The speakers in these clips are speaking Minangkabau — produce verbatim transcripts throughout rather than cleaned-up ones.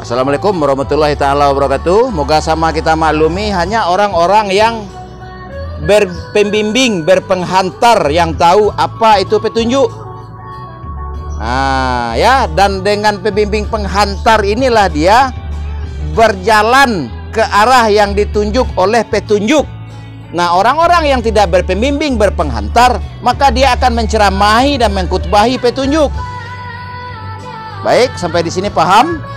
Assalamualaikum warahmatullahi taala wabarakatuh. Moga sama kita maklumi, hanya orang-orang yang berpembimbing, berpenghantar yang tahu apa itu petunjuk. Ah, ya, dan dengan pembimbing penghantar inilah dia berjalan ke arah yang ditunjuk oleh petunjuk. Nah, orang-orang yang tidak berpembimbing, berpenghantar, maka dia akan menceramahi dan mengkhutbahi petunjuk. Baik, sampai di sini paham?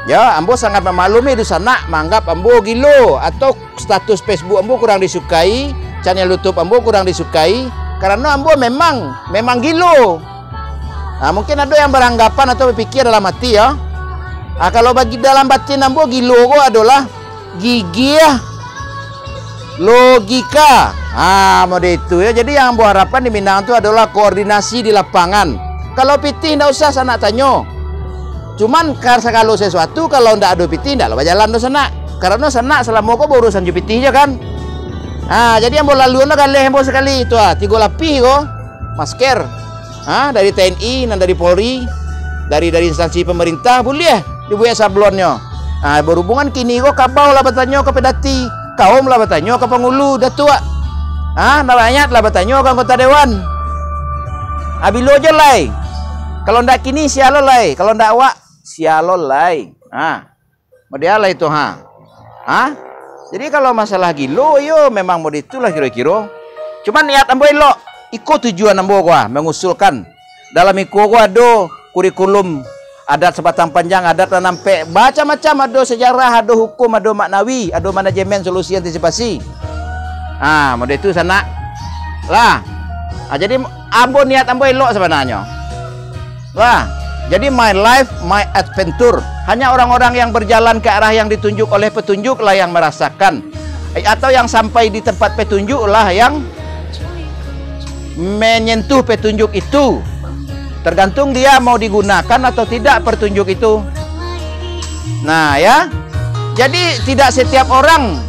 Ya, ambo sangat memaklumi dunsanak manganggap ambo gilo, atau status Facebook ambo kurang disukai, channel YouTube ambo kurang disukai, karena ambo memang, memang gilo. Nah, mungkin ada yang beranggapan atau berpikir dalam hati, ya. Ah, kalau bagi dalam batin ambo, gilo ko adolah gigih, logika. Ah, model itu, ya. Jadi, yang ambo harapkan di Minang tu adolah koordinasi di lapangan. Kalau pitih, ndak usah sanak tanyo. Cuman, kar-, sagalo sesuatu, kalau ndak ado pitih, ndak lah bajalan tu sanak. Karano sanak salamo ko baurusan jo pitih je, kan. Ah, jadi ambo laluan lah galeh ambo sakali tu, ah, tigo lapih ko, masker. Ha, dari T N I, nan dari Polri, dari, dari instansi pemerintah, buliah dibuek sablonnyo. Ha, berhubungan kini ko kabau lah batanyo ka pedati, kaum lah batanyo ka pangulu, datuak. Ha, rakyat lah batanyo ka anggota dewan. Ha, bilo jo lai? Kalau ndak kini, sia lo lai? Kalau ndak awak, sia lo lai? Ha. Model lah itu, ha. Ha? Jadi, kalau masalah gilo, yo, memang model itulah kiro-kiro. Cuman niat ambo elok. Iko tujuan ambo ko, ah, mengusulkan. Dalam iko ko ado kurikulum adat Sabatang Panjang, adat nan ampek. Macam-macam, ado sejarah, ado hukum, ado maknawi, ado manajemen solusi antisipasi. Ha, model itu sanak. Lah. Ha, jadi, ambo niat ambo elok sabananyo. Wah, jadi my life, my adventure. Hanya orang-orang yang berjalan ke arah yang ditunjuk oleh petunjuk lah yang merasakan. Eh, atau yang sampai di tempat petunjuk lah yang menyentuh petunjuk itu. Tergantung dia mau digunakan atau tidak petunjuk itu. Nah, ya. Jadi, tidak setiap orang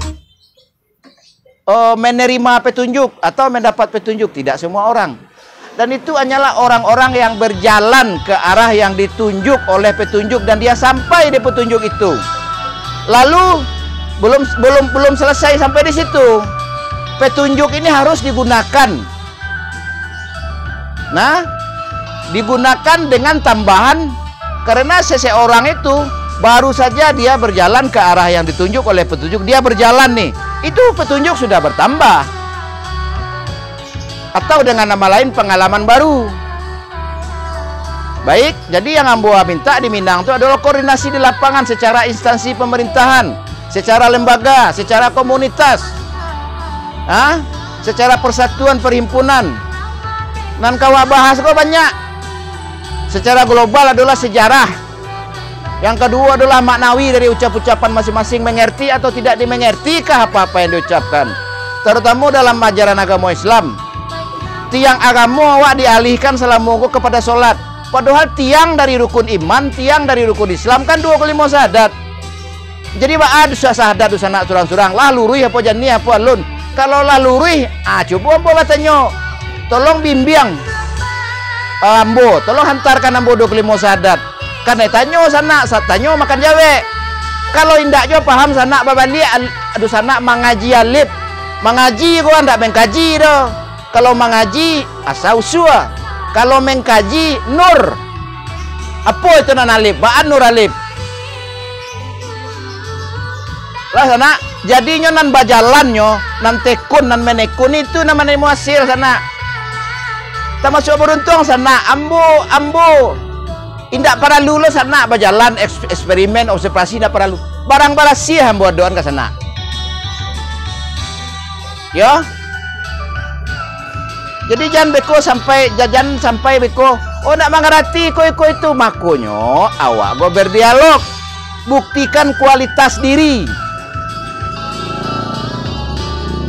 eh, menerima petunjuk atau mendapat petunjuk, tidak semua orang. Dan itu hanyalah orang-orang yang berjalan ke arah yang ditunjuk oleh petunjuk dan dia sampai di petunjuk itu. Lalu belum, belum, belum selesai sampai di situ. Petunjuk ini harus digunakan. Nah, digunakan dengan tambahan, karena seseorang itu baru saja dia berjalan ke arah yang ditunjuk oleh petunjuk, dia berjalan nih, itu petunjuk sudah bertambah. Atau dengan nama lain, pengalaman baru. Baik, jadi yang ambo minta di Minang tu adalah koordinasi di lapangan secara instansi pemerintahan, secara lembaga, secara komunitas, ha? Secara persatuan perhimpunan. Nan ka awak bahas ko banyak. Secara global adalah sejarah. Yang kaduo adolah maknawi dari ucap-ucapan masing-masing, mengerti atau tidak dimengertikah apa-apa yang diucapkan, tarutamo dalam ajaran agamo Islam. Tiang agamo awak dialihkan salamo ko kapado solat, padohal tiang dari rukun iman, tiang dari rukun Islam kan duo kali limo syahadat. Jadi baa dusa sahadat tu sanak surang-surang, lah luruih apo janiah apo alun? Kalau lah luruih, ah, cubo ambo batanyo, tolong bimbiang, ah, ambo, tolong hantarkan ambo duo kali limo syahadat. Kan tanyo sanak, sa-, tanyo makan jawek. Kalau indak juo paham sanak babaliak, al-, aduh sanak mangaji alif. Mangaji ko ndak mengkaji doh. Kalau mangaji, asa usua. Kalau mengkaji, nur. Apo itu nan alif? Baa nur alif? Lah sanak, jadinyo nan bajalannyo, nan tekun, nan menekun itu nan manarimo hasil sanak. Tamasuak baruntuang sanak, ambo, ambo. Indak paralu lo sanak bajalan eks-, eksperimen, observasi indak paralu. Barang barasiah ambo adokan ka sanak. Yo. Jadi jan beko sampai, ja-, jan sampai beko, "Oh, ndak mangarati iko, iko, itu." Makonyo awak go berdialog. Buktikan kualitas diri.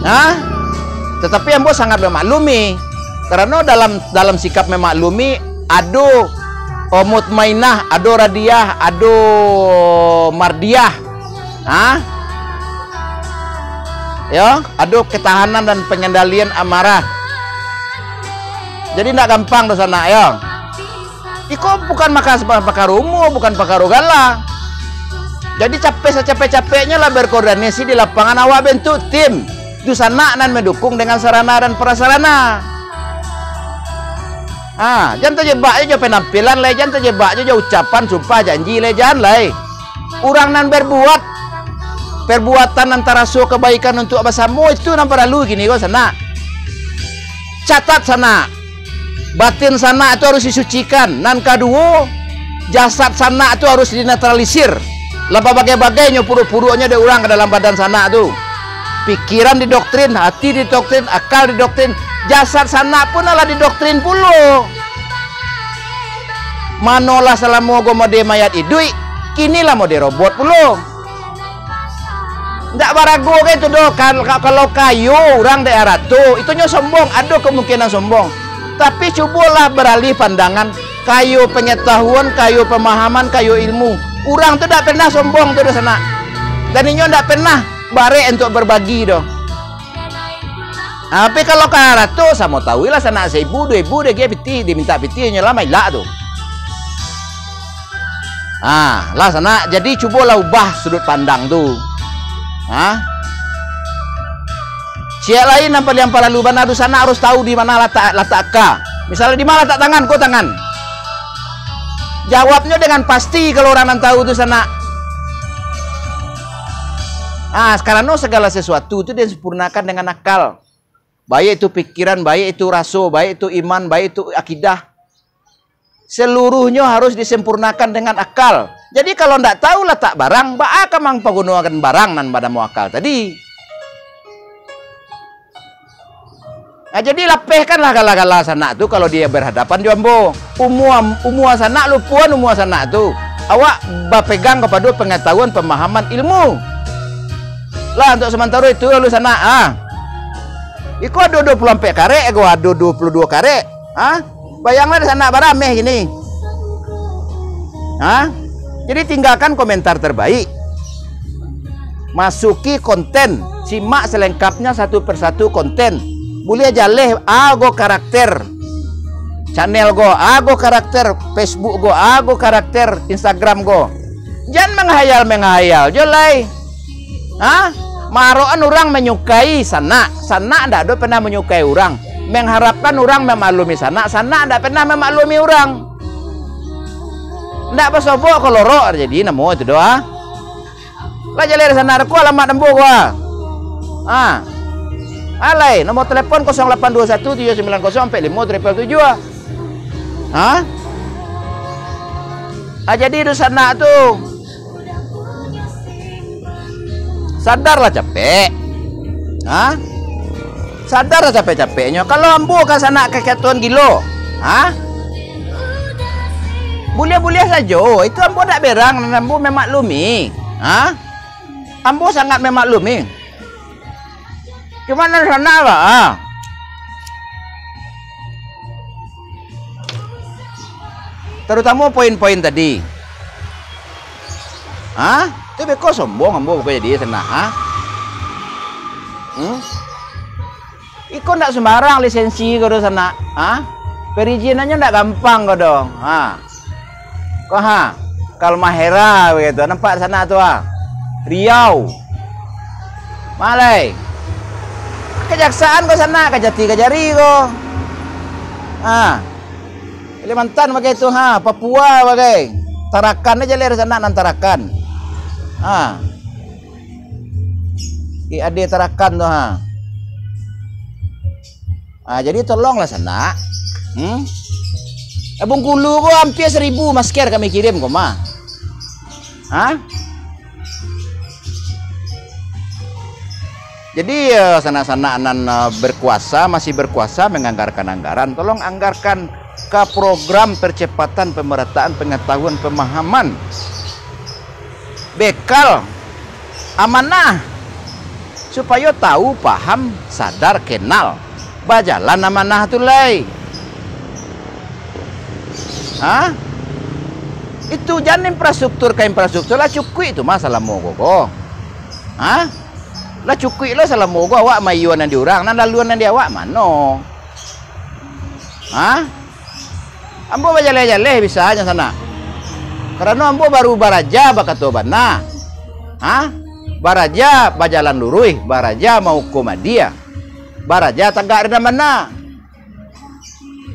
Nah, tetapi ambo sangat memaklumi, karano dalam, dalam sikap memaklumi ado, oh, mutmainah, ado radiah, ado mardiah. Ha? Yo, ado ketahanan dan pengendalian amarah. Jadi ndak gampang doh sanak, yo. Iko bukan maka-, pakaro umua, bukan pakaro gala. Jadi, capek sacapek-capeknyo lah berkoordinasi di lapangan, awak bentuk tim. Dunsanak nan mendukung dengan sarana dan prasarana. Ah, jan tajebak jo penampilan lai, jan tajebak jo, jo ucapan, sumpah, janji lai, jan lai. Urang nan berbuat perbuatan nan taraso kebaikan untuak basamo, itu nan paralu kini ko, sanak. Catat, sanak. Batin sanak tu harus disucikan. Nan kaduo, jasad sanak tu harus dinetralisir. Lah babagai-bagai nyo puruak-puruaknyo dek urang ka dalam badan sanak tu. Pikiran didoktrin, ati didoktrin, akal didoktrin, jasad sanak pun alah didoktrin pulo. Manolah salamo ko mode mayat iduik, kini lah mode robot pulo. Ndak barago ka itu doh. Kal-, ka-, kalau kayo urang dek arato, itu nyo sombong, ado kemungkinan sombong. Tapi, cubolah beralih pandangan, kayo pengetahuan, kayo pemahaman, kayo ilmu. Urang tu ndak pernah sombong tu doh, sanak. Dan inyo ndak pernah barek untuk berbagi doh. Tapi kalau ka arato, samo tauilah, sanak, saibu, duo ibu, dek pitih, dimintak pitih, inyo lah mailak tu. Ah, lah, sanak, jadi cubolah ubah sudut pandang tu. Ha? Ciek lai nan paliang paralu bana tu, sanak harus tahu di mana latak, latak ka. Misalnya, di mana latak tangan, ko tangan. Jawabnyo dengan pasti kalau urang nan tahu tu, sanak. Ah, karano segala sesuatu tu disempurnakan dengan akal. Baik itu pikiran, baik itu raso, baik itu iman, baik itu akidah. Seluruhnyo harus disempurnakan dengan akal. Jadi, kalau ndak tahu latak barang, baa ka mampagunokan barang nan banamo akal tadi? Nah, jadi, lapehkanlah gala-gala sanak tu kalau dia berhadapan jo ambo. Umua, umua sanak, lupoan umua sanak tu. Awak bapegang kapado pangatahuan, pamahaman, ilmu. Lah, untuk samantaro itu lalu sanak, ah. Iko ado duo puluah ampek karek, iko ado duo puluah duo karek. Ha? Bayanglah di sanak barameh kini. Ha? Jadi, tinggalkan komentar terbaik. Masuki konten, simak selengkapnya satu persatu konten. Buliah jaleh ago karakter channel go, ago karakter Facebook go, ago karakter Instagram go. Jan menghayal-menghayal jo lai. Ha? Maarokan urang manyukai sanak, sanak ndak ado pernah manyukai urang. Mengharapkan urang memaklumi sanak, sanak ndak pernah memaklumi urang. Ndak basobok ko lorok, jadi namo itu doh. Lah jaleh di sanak ko alamat ambo ko, ah. Ah. Alai, nomor telepon kosong lapan dua satu tujuh sembilan kosong ampek limo triple tujuh, ah. Ha? Ah, jadi dunsanak tu, sadarlah capek. Ha? Sadarlah capek-capeknyo. Kalau ambo ka sanak kakatuan gilo, ha? Buliah-buliah sajo. Itu ambo dak berang, ambo memaklumi. Ha? Ambo sangat memaklumi. Cuman nan sanak lah, ha? Terutamo poin-poin tadi. Ha? Tu beko sombong ambo bukan jadi sanak, ha? Hmm? Iko ndak sembarang lisensi ko do sanak, ha? Perizinannyo ndak gampang ko do, ha? Ko ha, Halmahera begitu, nampak sanak tu, ha? Riau. Malai. Kejaksaan ko sanak, Kajati Kajari ko. Ha. Kalimantan bagai tu, ha, Papua bagai. Tarakan aja lah di sanak nan Tarakan. Ha. Eh, ade Tarakan tu, ha. Ha, jadi tolonglah sanak. Hmm? Eh, Bengkulu ko hampir seribu masker kami kirim ko mah. Ha? Jadi, eh, sanak-sanak nan, eh, berkuasa, masih berkuasa menganggarkan anggaran, tolong anggarkan ka program percepatan pemerataan pengetahuan pemahaman. Bekal amanah, supayo tahu, paham, sadar, kenal, bajalan amanah tu lai. Ha? Itu jan infrastruktur ka infrastruktur, lah cukuik tu mah salamo ko ko. Ha? Lah cukuik lo salamo ko awak maiyuan nan di urang, nan laluan nan di awak mano? Ha? Ambo bajaleh-jaleh bisa nyo sanak. Karano ambo baru baraja bakato bana. Ha? Baraja bajalan luruih, baraja maukum adia. Baraja tagak di nan bana.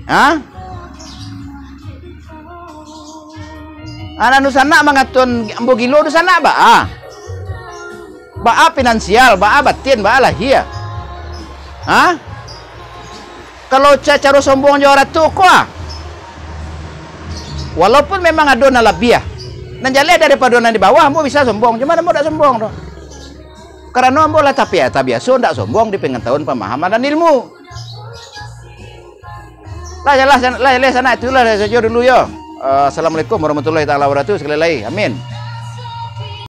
Ha? Anak dunsanak mangatoan ambo gilo, dunsanak baa? Baa finansial, baa batin, baa lahia? Ha? Kalau ca-, caro sombong jo urang tu ko, ah. Walaupun memang ado nan labiah, nan jaleh daripado nan di bawah, ambo bisa sombong, cuman ambo dak sombong doh. Karano ambo lah tapi-, tabiaso ndak sombong di pangatahuan, pamahaman, dan ilmu. Lah, yalah, san-, lah, yalah, sanak, itulah sajo dulu, yo. Eh, Assalamualaikum warahmatullahi taala wabarakatuh. Sakali lai, amin.